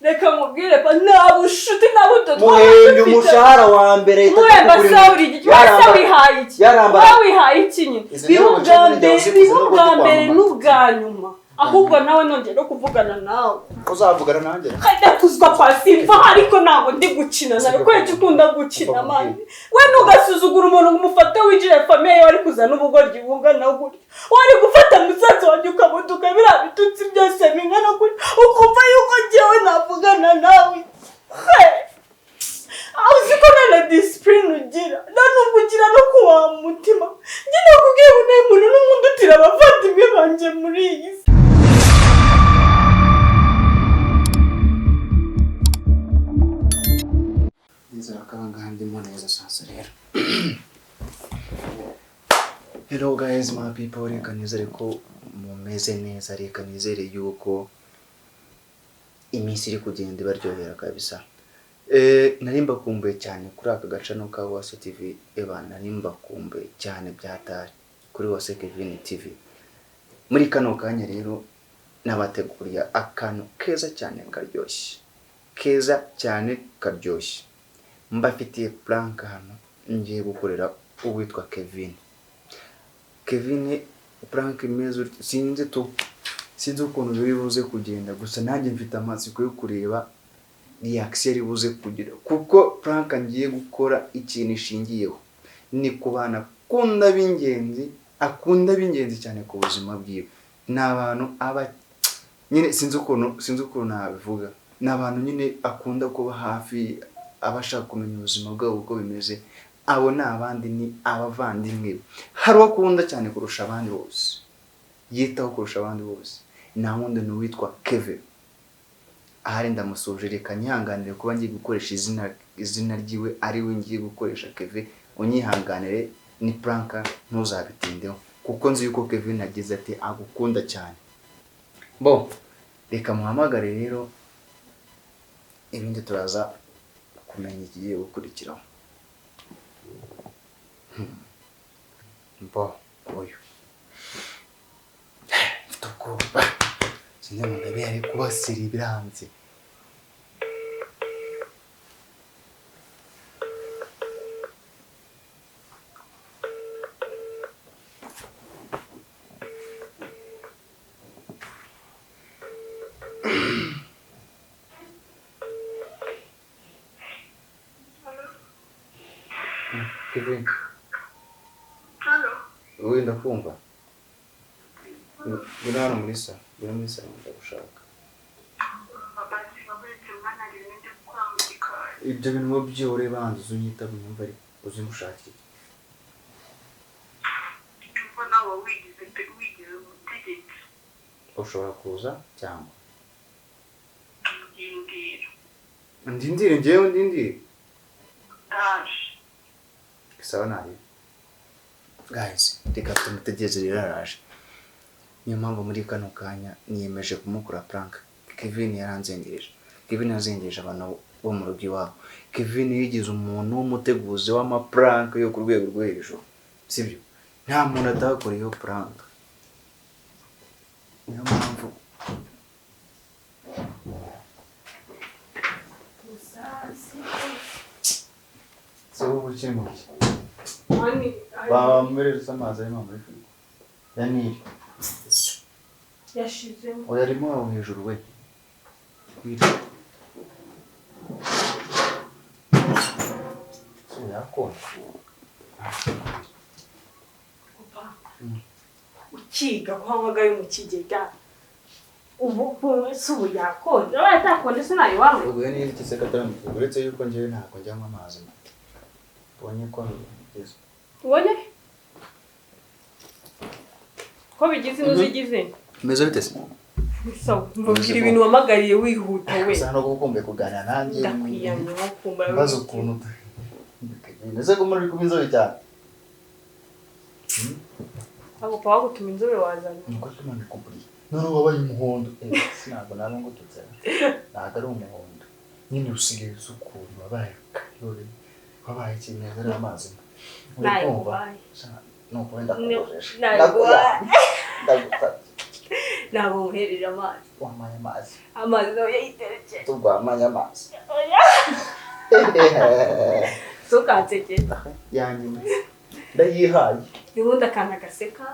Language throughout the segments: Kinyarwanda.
Reka mubwire pa nta bushuti na buto Muhembye umushahara wa mbere. Muhemba se uri iki? Wese wihaye iki? Yarambara. Wowe wihaye iki nyine? Izi Biba ntebe ubwa wicaye mbere, muri biba njye ubwa uzi mbere kuzi n'ubwa nyuma. Ahubwo nawe nongeye no kuvugana nawe. Uzavugana nanjye. Kajya pasi mva, ariko ntabwo ndi gukina nawe kubera icyo ukunda gukina man. We ntugasuzugura umuntu ngo umufate winjire famille, wari kuzana ubugoryi bungana gutya, wari gufata musaza wanjye ukamutuka biriya bitutsi byose bingana gutya, ukumva yuko njyewe navugana nawe? He! Aho uzi ko nta na discipline ugira, nta nubwo ugira no kuwa mutima. Njye nakubwiye ngo nta muntu n'umwe undutira abavandimwe banjye muri iyi si. Nizera ko aha ngaha ndimo neza. Sasa rero, hello guys, my people, reka nizere ko mumeze neza, reka nizere yuko iminsi iri kugenda ibaryohera kabisa. Nari mbakumbuye cyane kuri aka gacano ka Wase TV. Eba nari mbakumbuye cyane byatari kuri Wase Kevin TV. Muri kano kanya rero nabateguriye akantu keza cyane karyoshye, keza cyane karyoshye. Mbafitiye prank hano ngiye gukorera uwitwa Kevin. Kevin, prank imeze utya, sinzi tu, sinzi ukuntu biri buze kugenda, gusa nanjye mfite amatsiko yo kureba reaction iri buze kugira, kuko prank ngiye gukora ikintu ishingiyeho ni ku bantu akunda b'ingenzi, akunda b'ingenzi cyane ku buzima bwiwe. Ni abantu aba nyine, sinzi ukuntu nabivuga, ni abantu nyine akunda kuba hafi, aba ashaka kumenya ubuzima bwabo uko bimeze. Abo ni abandi, ni abavandimwe be. Hari uwo akunda cyane kurusha abandi bose, yitaho kurusha abandi bose, nta wundi, ni uwitwa Kevin. Ahari ndamusoje, reka nyihanganire kuba ngiye gukoresha izina ryiwe, ari we ngiye gukoresha. Kevin, unyihanganire, ni prank, ntuzabitindeho, kuko nzi yuko Kevin agize ati agukunda cyane. Bo reka muhamagare rero, ibindi turaza kumenya ikigiye gukurikiraho. Bo uyu mfite ubwoba, sinzi ngo ndabe ari kubasira ibiranze. Kevin. Halo. Wowe ndakumva. Ngwino hano muri salo, ngwino muri salo, ndagushaka. Mbabazi wabonetse mwana, hari ibintu ndi gukora mu gikari. Ibyo bintu ngo byore, banza uze unyitabe unyumve, ariko uze ngushakire. Ndumva nawe wigize pe, wigize umutegetsi. Ushobora kuza cyangwa Ndindira. Ndindire? Njyewe ndindire? Ndaje. Sawa, nabi guys, reka tumutegereze rero, araje. Niyo mpamvu muri kano kanya niyemeje kumukora prank. Kevin yaranzengereje, Kevin yazengereje abantu bo mu rugo iwabo. Kevin yigize umuntu w'umuteguzi w'amaprank yo ku rwego rwo hejuru, sibyo? Nta muntu atakoreyeho prank, niyo mpamvu. Se wowe ukiri mu ki? Mani, Bamuhereza amazi arimo muri firigo ya Nili. Yashizemo. Oya, arimo aho hejuru we. Kwira. So yakonje. Ukiga ko habagayo mu kigega, ubu si ubu yakonje, abaye atakonje sinayiwanywe. Ubwo niba iki se katari mu firigo, uretse yuko njyewe ntabwo njyanywa amazi mato. Mbonye ko bigeze. Ubone ko bigize inuzigize. Bimeze bite se? Sawa, mbabwira ibintu wamagariye wihuta we. Gusa no gukumbuye kuganira nanjye. Ndakwiyamye nko. Mbaza ukuntu bimeze ko muri kuba inzobe cyane. Ntabwo papa wagutuma inzobe wazana. Nuko Imana ikuguriye. None wabaye umuhondo. Sinabwo naba ngututse. Ntabwo ari umuhondo. Nyine usigaye usa ukuntu wabaye kayore. Wabaye ikimeze ari amazi. Uri kumva? Nayo. Nuko wenda kugurisha. Nayo. Ndagusabye. Ntabwo nkuhereje amazi. Wampaye amazi. Amazi oya, yiterekeye. Tugwamaye amazi. Oya, ntukanseke. Yanyuma ndayihaye. Ubundi akantu gaseka.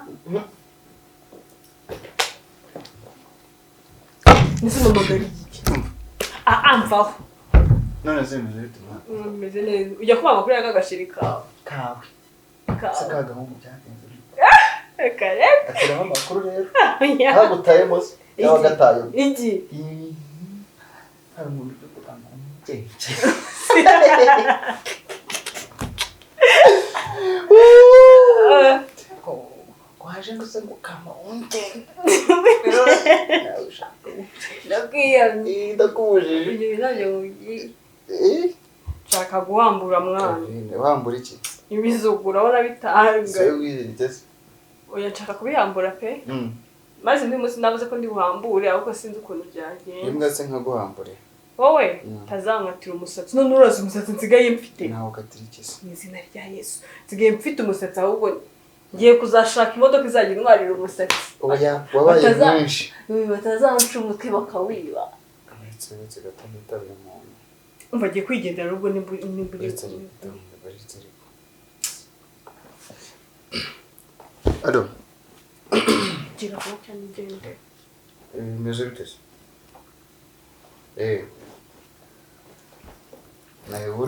Ndetse umamagara iki? Ah, mvaho. None se bimeze bite, mwana? Meze neza. Ujya kuba amakuru y'aka gashiri kawe. Kawe se? Kawe. Kagahungu byagenze bite? Kare. Ashyiraho amakuru rero. Oya. Kagutayemo se yaba gatayemo? Iki? Hari umuntu uri kugana umubyeyi. Waje ngo se ngo kama unje. Nawe ushaka. Ndakwiyamye. Ndakubujije. Ibyo bizajya mu gihe. Eh? Nshaka guhambura, mwana. Kevin, wambura iki? Ibizugu urabona bitanga. Se wirinze se? Oya, nshaka kubihambura pe. Maze undi munsi navuze ko ndi buhambure, ahubwo sinzi ukuntu byagenze. Imbwa se nkaguhambure? Wowe. Tazankatira umusatsi none. Urazi umusatsi nsigaye mfite? Nawe ukatira iki se? Mu izina rya Yesu, nsigaye mfite umusatsi, ahubwo ngiye kuzashaka imodoka izajya intwarira umusatsi. Oya, wabaye mwinshi. Batazanca umutwe bakawiba. Uretse gato ntitabire umuntu. Umva, agiye kwigendera ahubwo nimba ugiye. Uretse ariko, uretse ariko. Alo. Gira vuba cyane ugende. Bimeze bite se? Eh. Nawe ubu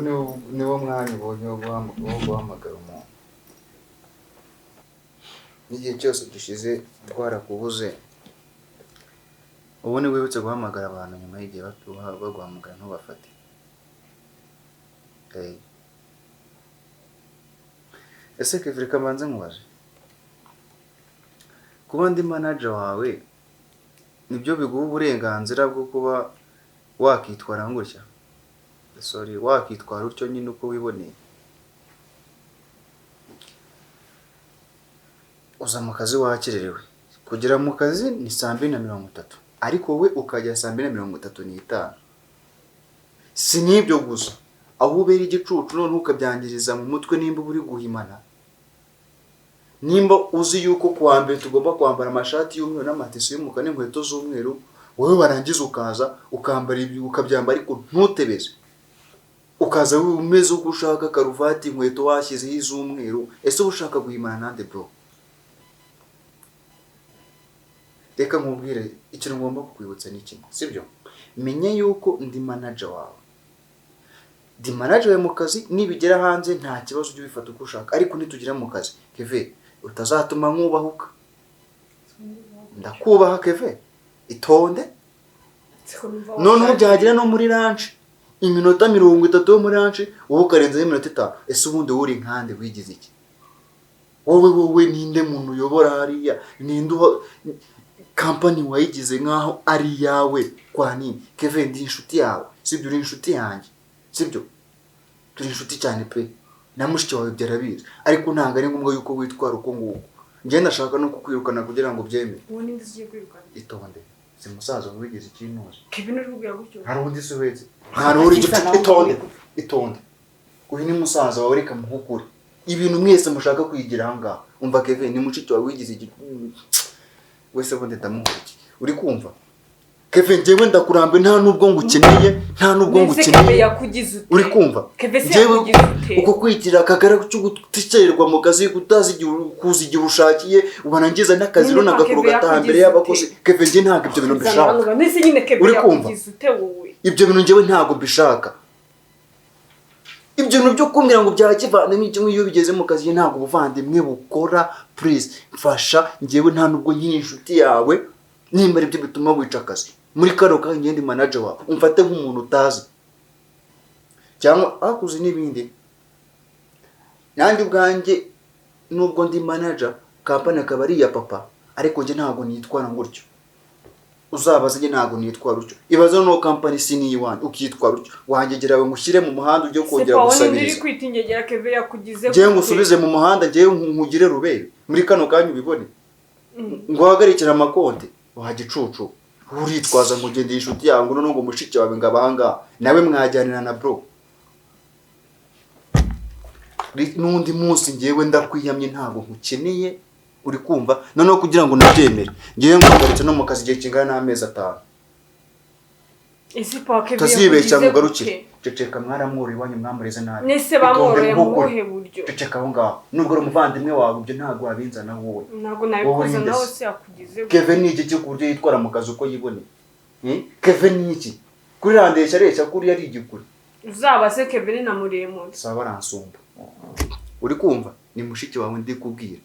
niwo mwanya ubonye wo guhamagara umuntu. N'igihe cyose gishize twarakubuze. Ubu ni wibutse guhamagara abantu nyuma y'igihe baguhamagara ntubafate. Eh. Ese Kevin, reka mbanze nkubaze. Kuba ndi manager wawe nibyo biguha uburenganzira bwo kuba wakitwara gutya? Sorry, wakitwara utyo nyine uko wiboneye? Uza mu kazi wakererewe. Kugera mu kazi ni 2:30, ariko wowe ukajya 2:35. Si n'ibyo gusa, aho ubera igicucu noneho ukabyangiriza mu mutwe. Nimba uba uri guhimana, nimba uzi yuko kuwa mbere tugomba kwambara amashati y'umweru n'amatisi y'umukara n'inkweto z'umweru, wowe warangiza ukaza ukambara ibi, ukabyambara ariko ntutebeze, ukaza umeze uko ushaka, karuvati, inkweto washyizeho iz'umweru. Ese uba ushaka guhimana nande, bro? Reka nkubwire ikintu ngomba kukwibutsa ni kimwe, sibyo? Menye yuko ndi manager wawe, ndi manager wawe mu kazi. Nibigera hanze nta kibazo, ujye ubifata uko ushaka, ariko nitugera mu kazi, Keve, utazatuma nkubahuka. Ndakubaha, Keve, itonde. Noneho byagera no muri lunch, iminota 30 yo muri lunch, wowe ukarenzaho iminota 5. Ese ubundi wowe uri nkande? Wigize iki wowe? Wowe ninde muntu uyobora hariya? Ninde uha kampani? Wayigize nkaho ari iyawe kwa nini? Kevin, ndi inshuti yawe, sibyo? Uri inshuti yanjye, sibyo? Turi inshuti cyane pe, na mushiki wawe ibyo arabizi, ariko ntabwo ari ngombwa yuko witwara uko nguko. Njye ndashaka no kukwirukana kugira ngo ubyemere. Uwo ninde ugiye kwirukana? Itonde, si musaza wigize ikintuzi. Kevin uri kubwira gutyo? Hari undi se uhetse? Nta n'uri igicucu. Itonde, itonde, uyu ni musaza wawe, reka muhugure. Ibintu mwese mushaka kwigira aha ngaha. Umva Kevin, ni mushiki wawe wigize igicucu wese. Bundi ndamuha iki? Uri kumva Kevin, njyewe ndakurambiwe, nta nubwo ngukeneye, nta nubwo Mbese Kevin ngukeneye. yakugize ute? Uri kumva? Kevin se Njyewe yakugize ute? uko kwigira akagara cyo gutekererwa mu kazi, utazi igihe, kuza igihe ushakiye, warangiza n'akazi Nyine runagakora Kevin ugataha mbere yakugize y'abakozi. ute? Kevin, njye ntabwo ibyo bintu mbishaka. Mbese nyine Kevin Uri kumva? yakugize ute wowe? Ibyo bintu njyewe ntabwo mbishaka, ibyo bintu byo kumbwira ngo bya kivandimwe kimwe. Iyo bigeze mu kazi ntabwo ubuvandimwe bukora. Please mfasha, njyewe nta nubwo nkiri inshuti yawe nimba ari byo bituma wica akazi muri kano kanya. Ngende manager wawe, umfate nk'umuntu utazi cyangwa hakuze n'ibindi. Nanjye ubwanjye nubwo ndi manager, kampani akaba ari iya papa, ariko njye ntabwo nitwara gutyo. Uzabaze, njye ntabwo nitwara utyo. Ibaze noneho kampani si n'iyiwanyu ukitwara utyo, wangegera ngo ushyire mu muhanda ujye kongera Sepa, wowe ninde uri gusabiriza. kwita ingegera? Kevin yakugize Njyewe gute? ngusubize mu muhanda, njyewe nkugire rubere muri kano kanya ubibone, ngo uhagarikire amakonti wa gicucu. Uritwaza ngo ugende inshuti yawe, ngo noneho ngo mushiki wawe ngo abahangaha nawe mwajyanira na bro. N'undi munsi njyewe ndakwiyamye, ntabwo nkukeneye. Uri kumva? Noneho kugira ngo unabyemere, ngewe nguhagaritse no mu kazi igihe kingana n'amezi 5. Ese pake Utazibeshya ngo ugarukire. Ceceka, mwaramworoye iwanyu, mwamureze nabi. Nese bamworoye Itonde mu nk'ukuri. buhe buryo? Ceceka aho ngaho. Nubwo ari umuvandimwe wawe, ibyo ntabwo wabinzana wowe. Ntabwo Wowe nabikoze. uri Nawe nde se? se yakugize gute? Kevin ni iki ku buryo yitwara mu kazi uko yiboneye? Kevin ni iki? Kuri randeshya areshya kuri ari igikuri. Uzabaze Kevin na muremure. Saba baransumba. Uri kumva? Ni mushiki wawe ndi kubwira.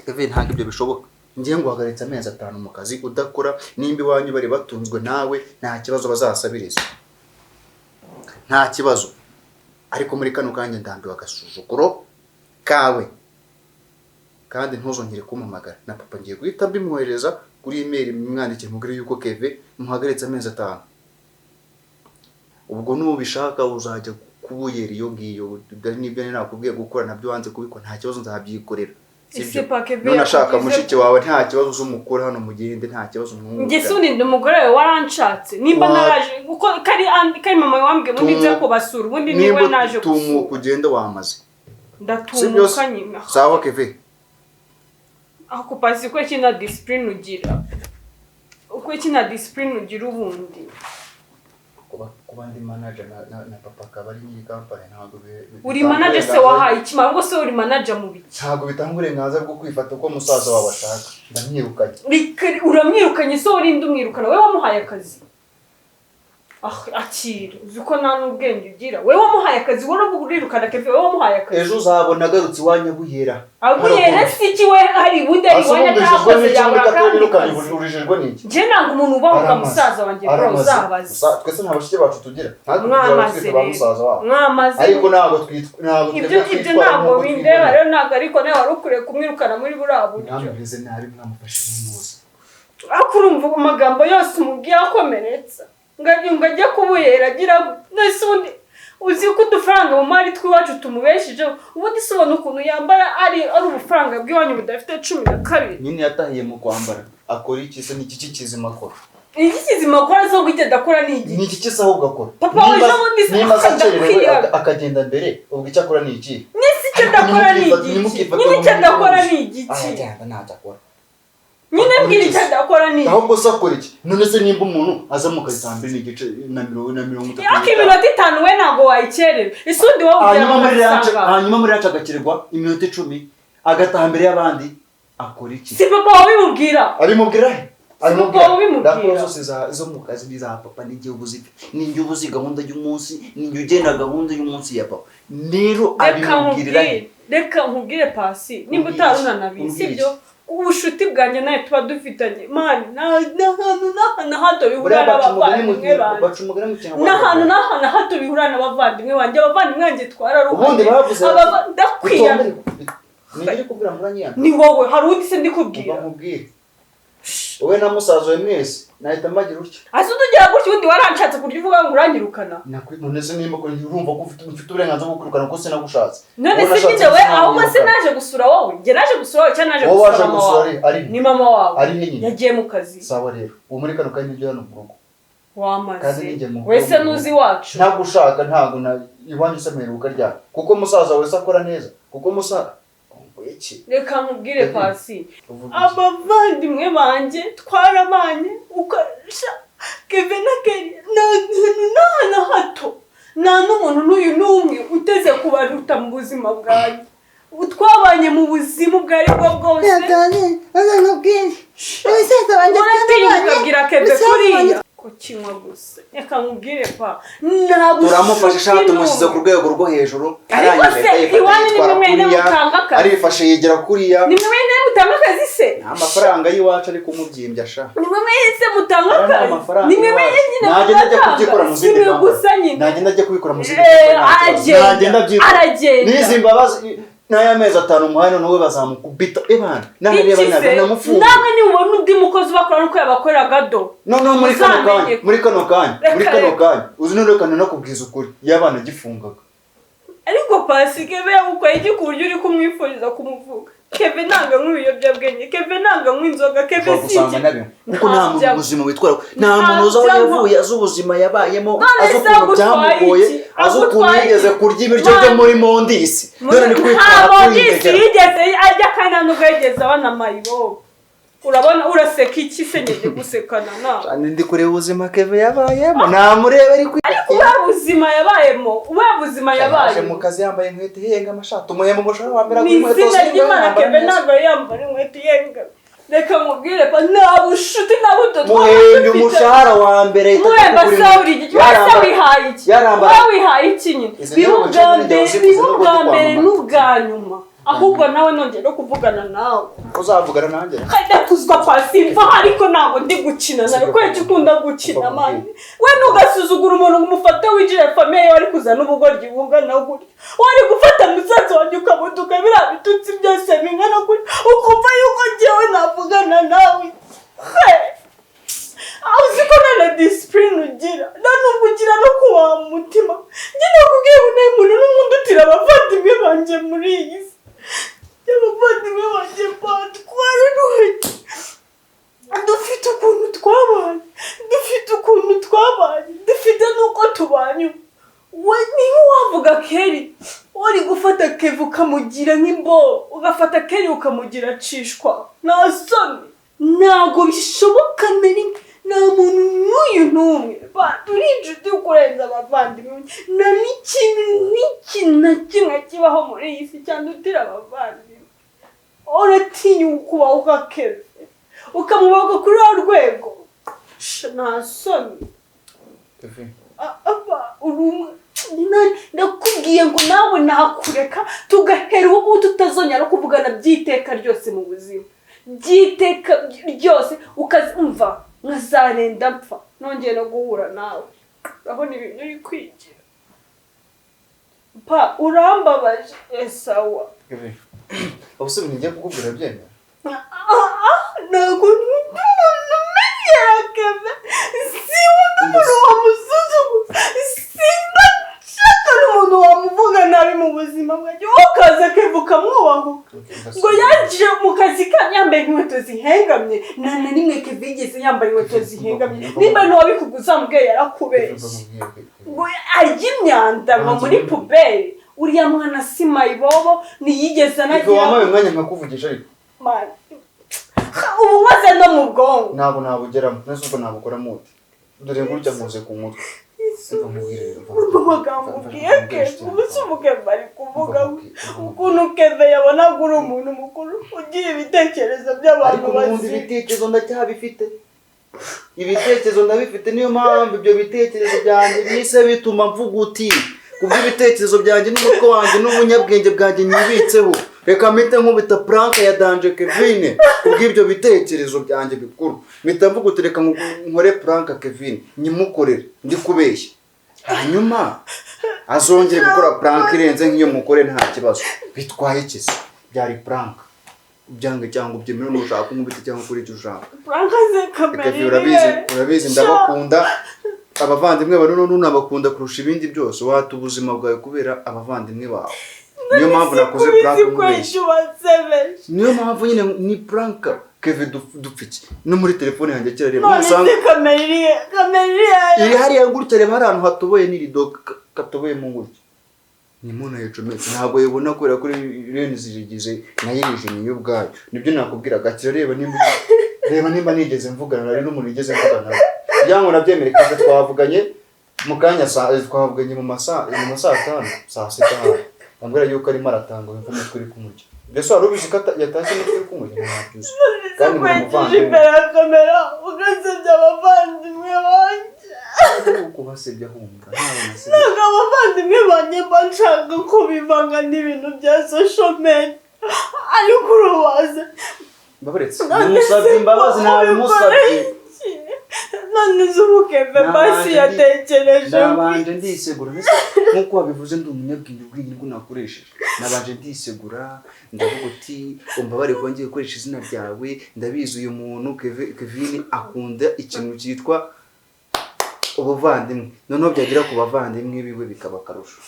Kevin, ntabwo ibyo bishoboka. Ngiye nguhagaritse amezi 5 mu kazi udakora. Nimba iwanyu bari batunzwe nawe, nta kibazo, bazasabiriza, nta kibazo. Ariko muri kano kanya ndambiwe agasuzuguro kawe, kandi ntuzongere kumpamagara. Na papa ngiye guhita mbimwohereza kuri email, mwandikire mubwire yuko Keve muhagaritse amezi 5. Ubwo nubishaka uzajya kubuyera iyo ngiyo. Nibyo nari nakubwiye gukora nabyo wanze kubikora, nta kibazo, nzabyikorera. Ese Sibyo? pake None ashaka yakugize mushiki wawe, nta kibazo, uzumukura hano mugende, nta kibazo. Njye se undi umugore wawe waranshatse nimba naraje uko kari mama wambwiye ubundi nze kubasura, ubundi niwe Nimba naje tumuka gusura. ugende wamaze. Sibyo? Ndatumuka nyine. Sawa Keve. Ako pasi, ko iki nta discipline ugira, uko iki nta discipline ugira ubundi? Kuba ndi manager na papa akaba ari nyiri company, ntabwo Uri bitanga manager se uburenganzira- wahaye iki? Ahubwo se uri manager mu biki? Ntabwo bitanga uburenganzira bwo kwifata uko musaza wawe ashaka. Ndamwirukanye. Uramwirukanye se? Urinde umwirukana? Wowe wamuhaye akazi? Ah, akira, uzi ko nta n'ubwenge ugira. Wowe wamuhaye akazi, wowe uravuga urirukana Keve, wowe wamuhaye akazi. Ejo uzabona agarutse iwanyu abuyera. Aguyere si iki? We hari ubundi ari iwanyu atakoze yabura akandi kazi? Urijijwe n'iki? Njye nanga umuntu ubahuka. Aramaze. Musaza wanjye bro. Aramaze. Uzabaze. Twese nta bashiki bacu tugira, natwe tugira Mwamaze abashiki ba rero. musaza wabo. Mwamaze. Ariko ntabwo twitwa, ntabwo Ibyo twebwe ibyo twitwara ntabwo nk'uko bindeba. twiboneye. Rero ntabwo, ariko nawe wari ukwiye kumwirukana muri buriya buryo. Mwamureze nabi, mwamufashe nk'umuzi. Ariko urumva amagambo yose umubwiye akomeretsa, ngo ajye kubuyera agira nese. Ubundi uzi ko udufaranga mu mari tw'iwacu tumubeshejeho? Ubundi se ubona ukuntu yambara ari ubufaranga bw'iwanyu budafite 12? Nyine yatahiye mu kwambara. Akora iki se? Ni iki kizima akora? Iki kizima akora zo guhita adakora ni igiki? Ni iki kisa ahubwo akora? Papa wawe ejo bundi se Nimba aza akerewe akadakwiye. akagenda mbere, ubwo icyo akora ni iki? Nese icyo adakora ni igiki nyine? Icyo adakora ni igiki? Aragenda, ntacyo akora. Nyine mbwira icyo adakora ni iki? Ahubwo se akora iki? None se nimba umuntu aza mu kazi saa 2:30 na 30. Ariko iminota 5 we ntabwo wayikerera. Ese undi wowe ugera Hanyuma mu muri kazi lunch, usanga hanyuma muri lunch agakererwa iminota 10, agataha mbere y'abandi, akora iki? Si papa wawe ubimubwira? Abimubwira he? Abimubwira. Papa ubimubwira. Raporo zose zo mu kazi ni iza papa. Ni njye uba uzifite, ni njye uba uzi gahunda y'umunsi, ni njye ugena gahunda y'umunsi ya papa. Rero Reka abimubwirira he? nkubwire, reka nkubwire pasi, nimba Umbwire utari iki? unanabizi, Umbwire sibyo? Ubucuti bwanjye nawe tuba dufitanye, man, nta hantu na hato bihura Buriya baca umugani mu n'abavandimwe banjye. baca umugani mu Kinyarwanda. N'ahantu n'ahantu na hato bihura n'abavandimwe banjye. Abavandimwe banjye twararuhanye. Ubundi bavuze bati, Ndakwiye. Ni njye kubwira muranyiyana. Ni wowe, hari undi se ndi kubwira? Umva nkubwire, wowe na musaza we mwese nahita mbagira utya. Ase utugira gutya, ubundi waranshatse ku buryo uvuga ngo uranyirukana? None se nimba ko urumva ko ufite uburenganzira bwo kwirukana, kuko sinagushatse. None Wowe se nashatse nyine we, ahubwo se sinamwirukana. naje gusura wowe? Njye naje gusura wowe cyangwa naje Wowe gusura waje mama gusura wawe? ari Ni mama wawe. Ari nyine. Yagiye mu kazi. Sawa rero, ubu muri kano kanya ujya hano mu rugo. Wamaze. Kandi ninjye mu Wese nuzi iwacu. Ntabwo ushaka, ntabwo na iwanyu se muheruka ryari? Kuko musaza wawe se akora neza, kuko musaza iki? Reka nkubwire pasi. Uvuga iki? Abavandimwe banjye twarabanye, ukasha Keve na Keri, nta hantu nta na hato, nta n'umuntu n'uyu n'umwe uteze kubaruta mu buzima bwanjye. Twabanye mu buzima ubwo ari bwo bwose. Uratinya ukabwira Keve kuriya ko kinywa gusa. Reka nkubwire pa, nta Turamufashe bushuti shaka, tumushyize ku n'umwe. rwego rwo hejuru. Ariko Arangije se, ahita yifata iwanyu ni yitwara mwe mwene kuriya, mutanga akazi. arifashe yigira kuriya. Ni mwe mwene mutanga akazi se? Nta mafaranga y'iwacu ari kumubyimbya sha. Ni mwe mwese mutanga Aya ni akazi? amafaranga Ni mwe y'iwacu. mwene nyine Nagenda ajya mutanga? kubyikora mu Si zindi mwe company. gusa nyine. Nagenda ajya kubikora mu zindi Eh, company, nta kibazo. aragenda. Nagenda abyikora. Aragenda. N'izi mbabazi n'aya mezi 5 umuhaye, noneho bazamukubita ebana nanareba Iki nabi se, namufunga. namwe nimubona undi mukozi ubakora nuko yabakoreraga do. Noneho muri kano kanya, Muzamenye. muri kano kanya, muri Reka, kano reka. kanya, uzi noneho kano nakubwiza ukuri, y'abana agifungaga. Ariko pasi, Keve yagukoreye iki ku buryo uri kumwifuriza kumuvuga? Keve ntabwo anywa ibiyobyabwenge, Keve ntabwo anywa inzoga, Keve Ushobora gusanga sinzi. nabyo kuko nta muntu Ntabyo. muzima witwara, nta muntu uzi aho Ntabyo. yavuye, azi ubuzima yabayemo, None azi se ukuntu agutwaye byamugoye, iki? azi ukuntu Agutwaye yigeze iki? kurya ibiryo byo muri mondisi, none ni Nta kwitwara mondisi kwiyegera. yigeze arya, kandi nta nubwo yigeze abona mayibobo. Urabona uraseka iki se? Ngeze gusekana nawe. Cyane, ndi kureba ubuzima Keve yabayemo, namureba ari kwi Ariko ubuhe buzima yabayemo? Ubuhe buzima Yaje yabayemo? mu kazi yambaye inkweto ihenga, amashati, umuhemba umushahara wa mbere Ni agura inkweto izina zihenga, ry'Imana, yambara Keve neza. ntabwo yambara inkweto ihenga. Reka nkubwire pa, nta bushuti na buto twaba Muhembye dufite. umushahara wa mbere ahita ajya Muhemba kugura se inkweto. uri iki? Wese wihaye iki? Yarambara. Wowe wihaye iki nyine? Izi Biba nibo ubwa bukene mbere, uzikuze biba n'ubwo ubwa ndi mbere kwamamaza. n'ubwa nyuma. Ahubwo nawe nongeye no kuvugana nawe. Uzavugana nanjye? Kajya pasi mva, ariko ntabwo ndi gukina nawe. Kubera ukunda gukina, man. We ntugasuzugura umuntu ngo umufate winjire famille wari kuzana ubugoryi bungana gutya. Wari gufata musaza wanjye ukamutuka biriya bitutsi byose bingana gutya, ukumva yuko njyewe navugana nawe? He! Aho uzi ko nta na discipline ugira, nta nubwo ugira no kubaha mu mutima. Njye nakubwiye ngo nta muntu n'umwe undutira abavandimwe banjye muri iyi si. Abavandimwe banjye batwararuhanye, dufite ukuntu twabanye, dufite ukuntu twabanye, dufite n'uko tubanye. We niba wavuga Keri, uri gufata Keve ukamugira nk'imbo, ugafata Keri ukamugira cishwa, nta soni? Ntabwo bishoboka na rimwe. Nta muntu n'uyu n'umwe. Turi inshuti kurenza abavandimwe. Nta n'ikintu n'iki na kimwe kibaho muri iyi si cyandutira abavandimwe. Uratinyuka ukubaho Keve, ukamubaga kuri uru rwego? Sha, nta soni? Keve. Uri umwe. Ndakubwiye ngo nawe nakureka tugahera ubu ngubu, tutazongera no kuvugana by'iteka ryose mu buzima, by'iteka ryose. Ukazumva nkazarenda mpfa nongeye no guhura nawe. Urabona ibintu uri kwigira pa, urambabaje esawa. Keve, ubu se ibintu ngiye kukubwira byemera? Ntabwo umuntu umenyera Keve, si undi muntu wamusuzugura, simba nshaka n'umuntu wamuvuga nabi mu buzima bwanjye. Wowe ukaza Keve ukamwubahuka ngo yaje mu kazi ka yambaye inkweto zihengamye. Nta na rimwe Keve yigeze yambaye inkweto zihengamye. Nimba ntiwabikuguza, uzamubwiye yarakubeshye ngo arya imyanda ngo muri poubelle. Uriya mwana si mayibobo, ntiyigeze Keve, anagira. Wampaye umwanya nkakuvugisha ariko? Man. Ubu nkoze no mu bwonko. Ntabwo nabugeramo nese, ubwo nabukoramo ute? Dore gutya nkoze ku mutwe. Umva nkubwire rero, umva. Urumva amagambo Mva- ubwiye mva- Keve? mva- Ubu si umukeve ari kuvuga Mva nkubwire. ukuntu Keve yabonaga uri umuntu mukuru ugira ibitekerezo by'abantu Ariko n'ubundi bazima. ibitekerezo ndacyabifite, ibitekerezo ndabifite. Niyo mpamvu ibyo bitekerezo byanjye bise bituma mvuga uti kubw'ibitekerezo byanjye n'umutwe wanjye n'ubunyabwenge bwanjye nyibitseho, reka mpite nkubita prank ya danger Kevin. Kubw'ibyo bitekerezo byanjye bikuru mpita mvuga uti reka nkore prank Kevin, nyimukorere ndi kubeshya, hanyuma azongere gukora prank irenze nk'iyo mukore. Nta kibazo bitwaye iki se? Byari prank, ubyange cyangwa ubyemere, nushaka umubiti cyangwa ukora icyo ushaka. Prank ze kamera. Kevin, urabizi, urabizi, ndabakunda abavandimwe bawe, none unabakunda kurusha ibindi byose. Wata ubuzima bwawe kubera abavandimwe bawe. Niyo mpamvu nakoze prank nkubeshya. Niyo mpamvu nyine ni prank. Kevin, dupfa iki? No muri telefone yanjye kirareba. None Nusanga se kamera iri, kamera iri? Iri hariya gutya. Reba hari ahantu hatoboye n'irido katoboyemo gutya, ni muntu yicometse, ntabwo yibona kubera ko rene zirigize nayo irijimye yo ubwayo. Nibyo nakubwiraga, kirareba nimba, reba nimba nigeze mvugana nari n'umuntu nigeze mvugana nawe kugira ngo nabyemere. Kevin, twavuganye mu kanya, twavuganye mu ma saa tanu, saa sita hano, ambwira yuko arimo aratanga, wumva umutwe uri kumurya. Mbese wari ubizi ko yatashye umutwe uri kumurya? Ntabyo uzi kandi muri Kwejeje umuvandimwe. imbere ya kamera ugasebya abavandimwe banjye. Kubasebya humva ntabwo nasebye. Ntabwo abavandimwe banjye mba nshaka ko bivanga n'ibintu bya social media, ariko urubaze. Mbabaretse. None Namusabye se imbabazi, nabimusabye. iki? None se ubu Keve basi yatekereje? Nabanje ndisegura. Mbese nk'uko wabivuze, ndi umunyabwenge, ubwenge nibwo nakoresheje. Nabanje ndisegura, ndavuga uti umbabare kuba ngiye gukoresha izina ryawe. Ndabizi uyu muntu Kevin akunda ikintu cyitwa ubuvandimwe, noneho byagera ku bavandimwe biwe bikaba akarusho.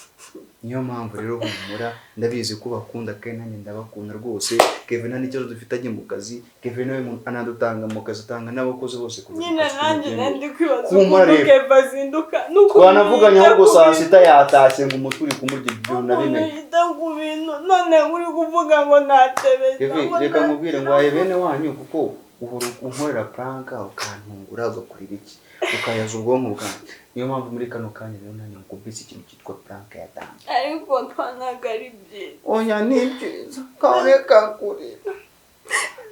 Niyo mpamvu rero humura, ndabizi ko bakunda kandi nanjye ndabakunda rwose. Kevin nta n'ikibazo dufitanye mu kazi. Kevin nawe anadutanga mu kazi, atanga n'abakozi bose ku Nyine nanjye nari kwibaza Humura ukuntu rero. Keva azinduka n'ukuntu Twanavuganye yita ahubwo ku saa bintu. 6 yatashye ngo umutwe uri kumurya, ibyo Ukuntu nabimenye. yita ku bintu, none uri kuvuga ngo natebeza Kevin, ngo reka nkubwire ngo waye bene wanyu, kuko uhora unkorera prank ukantungura, ugakora ibiki, ukayaza ubwonko bwanjye. Niyo mpamvu muri kano kanya rero nanjye nkubise ikintu cyitwa prank yatanze. Ariko twanaga ari byiza. Oya, ni byiza, kareka kurira.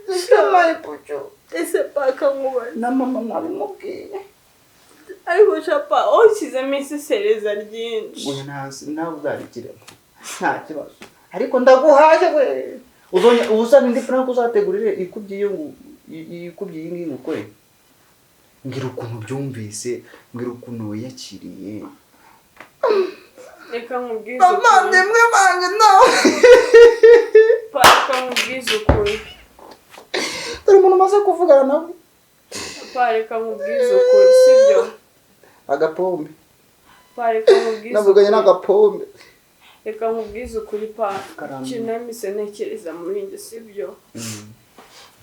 Samayipucu. Ese paka nkubaze. Na mama nabimubwiye. Ariko shapa ushyizemo isesereza ryinshi. Oya, nawe uzarikiremo nta kibazo, ariko ndaguhaye we. Uzonya ubusana indi prank uzategurire ikubye iyo ikubye iyi ngiyi ngukore. Mbwira ukuntu byumvise, mbwira ukuntu wiyakiriye. Reka nkubwize ukuri. Abavandimwe banjye nawe. Pa, reka nkubwize ukuri. Dore umuntu umaze kuvugana nawe. Pa, reka nkubwize ukuri, sibyo? Agapombe. Pa, reka nkubwize Navuganye ukuri. n'agapombe. Reka nkubwize ukuri, pa. Karame. Ikintu namise ntekereza muri njye, sibyo?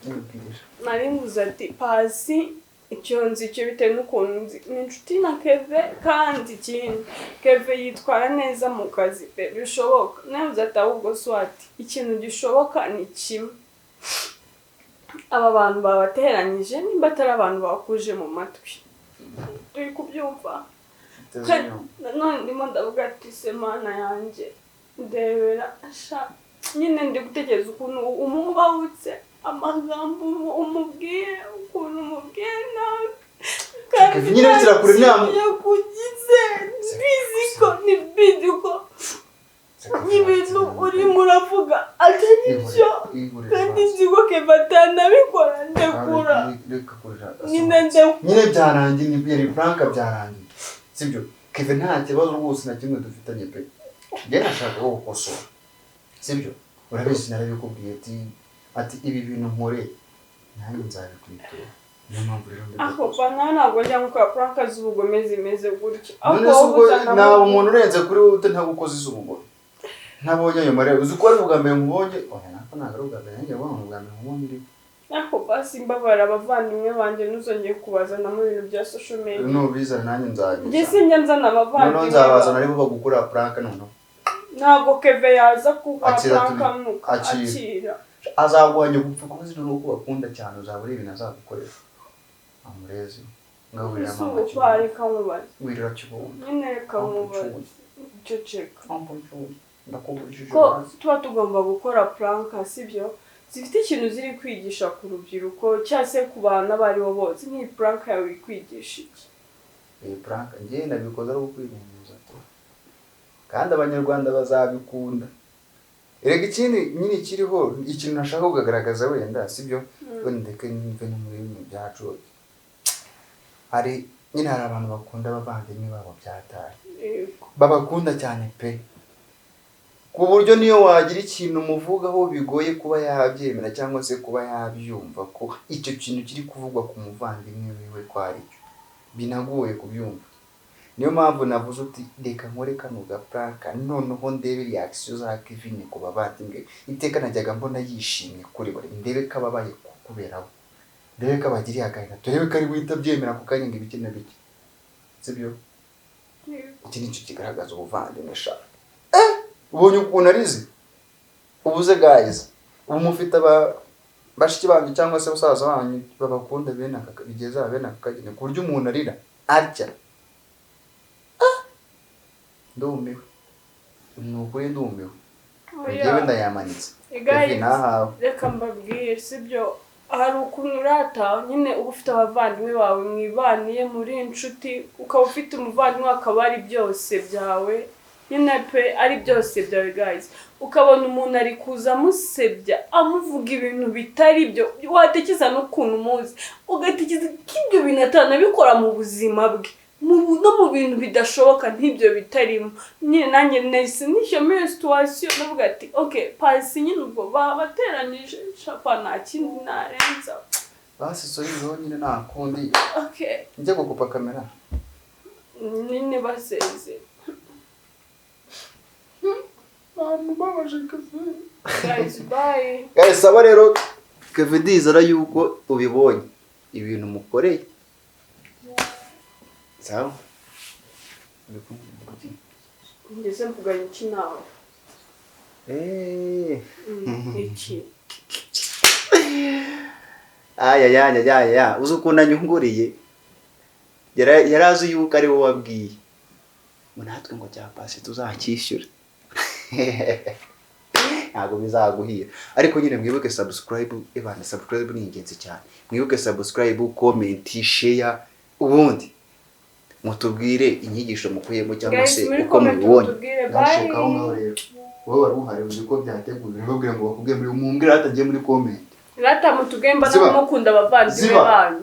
Mbwira. Nari nguze ati pasi icyo nzi cyo, bitewe n'ukuntu nzi ni inshuti na Keve, kandi ikindi Keve yitwara neza mu kazi pe, bishoboka. Navuze ati ahubwo swati ikintu gishoboka ni kimwe, aba bantu babateranyije, nimba atari abantu bakuje mu matwi, turi kubyumva. Nanone ndimo ndavuga ati se Mana yanjye ndebera sha, nyine ndi gutekereza ukuntu umubahutse amagambo umubwiye, ukuntu umubwiye nabi, kandi Nyine nta kure kintu yakugize. Bizi ko ni bizi ko ibintu urimo uravuga atari byo, kandi nzi ko Keva atanabikora. Ndekura nyine, ndekura. Nyine byarangiye, ni yari prank, byarangiye, sibyo? Kevin nta kibazo rwose na kimwe dufitanye pe. Njye nashaka ko gukosora, sibyo? Urabizi narabikubwiye ati ibi bintu nkoreye nanjye nzabikwitura. Niyo mpamvu rero Ako ndabikosora. Pa, nawe ntabwo njya gukora prank z'ubugome zimeze gutya. None se ubwo naba umuntu urenze kuri wowe ute ntagukoze iz'ubugome, ntabonye ayo marebe? Uzi ko ari ubwa mbere nkubonye? Oya, nako ntabwo ari ubwa mbere nanjye mbona, ubwa mbere nkubonye uri Ariko basi mbabara abavandimwe banjye, ntuzongeye kubazanamo ibintu bya social media. Nubizana nanjye Njye nzabiza. sinjya nzana Noneho abavandimwe nzabazana aribo bagukora prank noneho. Ntabwo Keve yaza gukora Akira prank anuka. Akira. Akira. Azaguhanya gupfa kuba zino nuko bakunda cyane, uzaba ureba ibintu azagukorera amurezi ngaburira Ese mama. ubu pa, reka nkubaze. Wirira kibondo. Nyine reka nkubaze, ceceka. Ndakubujije. Ko tuba tugomba gukora prank, sibyo, zifite ikintu ziri kwigisha ku rubyiruko cyangwa se ku bantu abo aribo bose, nk'iyi prank yawe iri kwigisha iki? Iyi prank njye nabikoze ari ukwirengagiza tu, kandi Abanyarwanda bazabikunda. Erega ikindi nyine kiriho, ikintu nashaka kugaragaza wenda, sibyo, wenda ndeke mve no muri bino byacu, hari nyine hari abantu bakunda abavandimwe babo byataye. Babakunda cyane pe, ku buryo niyo wagira ikintu umuvugaho bigoye kuba yabyemera cyangwa se kuba yabyumva ko icyo kintu kiri kuvugwa ku muvandimwe wiwe ko ari cyo, binagoye kubyumva. Niyo mpamvu navuze uti reka nkore kano gaprank, noneho ndebe reaction za Kevin ku bavandimwe. Iteka najyaga mbona yishimye kuri bo, ndebe ko ababaye kubera bo, ndebe ko abagiriye agahinda, turebe ko ari guhita abyemera ako kanya ngo ibiki na biki, sibyo? Iki nicyo kigaragaza ubuvandimwe sha. Ubonye ukuntu arize ubuze? Guys, ubu mufite aba bashiki banyu cyangwa se basaza banyu babakunda bene aka, bigeza bene aka kageni, ku buryo umuntu arira atya? Ah! Ndumiwe, ni ukuri ndumiwe. Njyewe ndayamanitse. Guys, Kevin, nahawe. Reka mbabwire, sibyo, hari ukuntu urata nyine uba ufite abavandimwe bawe mwibaniye muri inshuti, ukaba ufite umuvandimwe akaba ari byose byawe nyine pe, ari byose byawe. Guys, ukabona umuntu ari kuza amusebya, amuvuga ibintu bitari byo, watekereza n'ukuntu umuzi ugatekereza ko ibyo bintu atanabikora mu buzima bwe, no mu bintu bidashoboka nk'ibyo bitarimo. Nyine nanjye nahise nishyura muri iyo situation, ndavuga ati ok, pasi nyine ubwo babateranyije shapa, nta kindi narenza. Basi sorry nyine, nta kundi. Ok. Njya gukupa kamera. Nyine baseze. Mama, ubabaje Kevin. Guys, bye. Guys, saba rero Kevin, ndizera yuko ubibonye ibintu mukoreye. Sawa. Ngeze mvuganye iki nawe? Eh. Iki? Aya ya ya ya ya, uzi ukuntu anyunguriye? Yari azi yuko ari wowe wabwiye ngo natwe ngo cya pasi tuzacyishyura. Ntabwo bizaguhira, ariko nyine mwibuke subscribe. Ebana, subscribe ni ingenzi cyane. Mwibuke subscribe, comment, share, ubundi mutubwire inyigisho mukuyemo cyangwa Guys, se muri uko comment mubibonye. mutubwire. Nashaka aho ngaho Bye. rero wowe wari uhari, uzi ko byateguwe. Ntibabwire ngo bakubwiye muri mumbwire hatagiye muri comment. Rata, mutubwire mbona Ziba. mukunda abavandimwe Ziba. banyu.